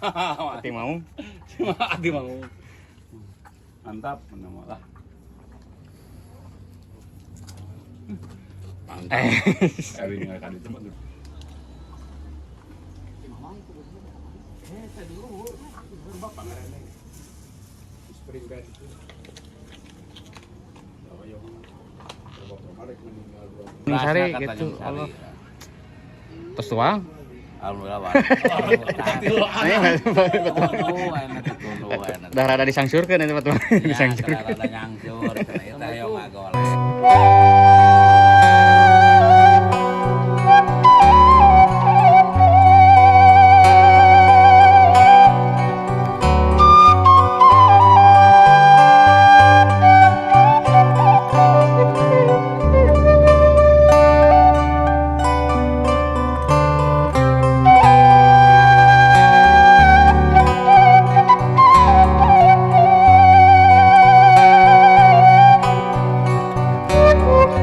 Ati mau. Ati mau. Mantap, nama lah. Mantap. Erwin nggak kali tempat dulu. Sari gitu. Allah. Terus tuang. Alhamdulillah. Dah rada disangsurkeun eta Pak. Disangsurkeun. Rada nyangsur, eta yo ngagolek. Thank you.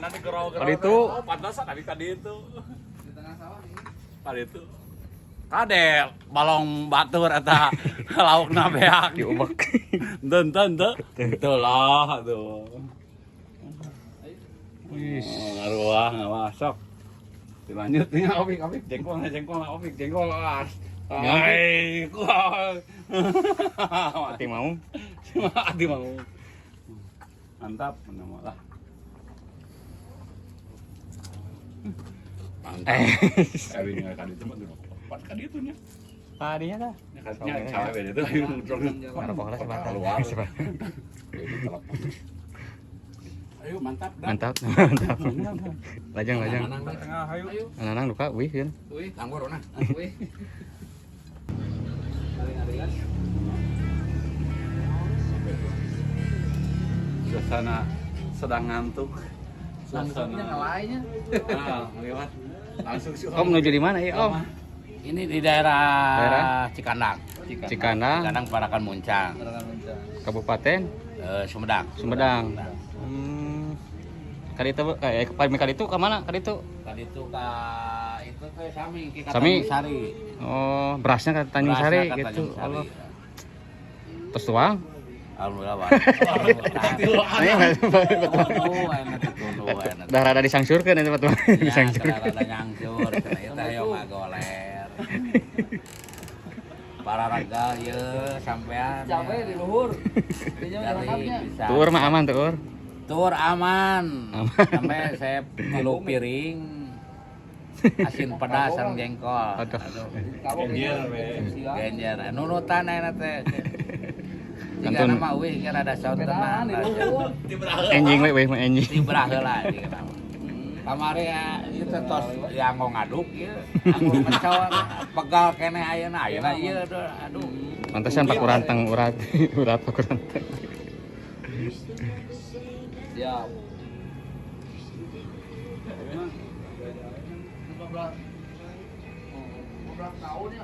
Tangan digerol-gerol. Tadi itu. Oh, pantasan tadi tadi itu. Di tengah sawah nih. Tadi itu. Kade balong batur eta laukna beak. Diubek. Ente ente ente. Ente lah tuh. Wis. Oh, ngaruah ngaruah sok. Dilanjut nih opik opik jengkol jengkol opik jengkol as. Ai, kuah. Ati mau. Ati mau. Mantap nama lah. Mantap. Abi nggak kali itu mah empat kali itu nya. Tadinya dah. Nya cawe itu ayo Ngarokok lah sebatang. Keluar. Sebatang. Ayo mantap dah. Mantap, mantap. Lajang, lajang. Tengah ayo. Nanang duka, wih kan. Wih, tanggur nah. Wih. Suasana sedang ngantuk. Suasana Lainnya. Ah, lewat. Langsung sih. Om menuju di mana ya, Om? Ini di daerah, Daerah? Cikandang. Cikandang, Cikandang Parakan Muncang, Kabupaten Sumedang. Sumedang. Kali itu kali itu ke mana? Kali itu. Tadi itu ke itu ke Sami, ke Sami. Tanjung Sari. Oh, berasnya ke Tanjung Sari Berasnya ke gitu. Tanjung Sari. Allah. Terus tuang. Alhamdulillah, Pak. Ayo, betul. Oh, enak itu, tuh, enak. Dah rada disangsurkeun eta betul. Ya, Disangsurkeun. rada nyangsur, cenah ieu teh hoyong ngagoler. Para raga ieu sampean. Capek di luhur. Dari bisa. Tuur mah aman tuur. Tur aman. Aman. Sampai saya 3 piring asin pedas sareng jengkol. Aduh. Genjer we. Genjer. Nunutan ayeuna teh. Jika Kantun. nama euy kira ada sauntenan. Enjing we we mah enjing. Tibrah heula jika nama. Kamari ya ieu teh tos yang ngaduk ieu. Anggo ngecor pegal keneh ayeuna ayeuna ieu aduh. Pantesan paku ranteng urat urat paku ranteng. Siap. 15 tahun ya.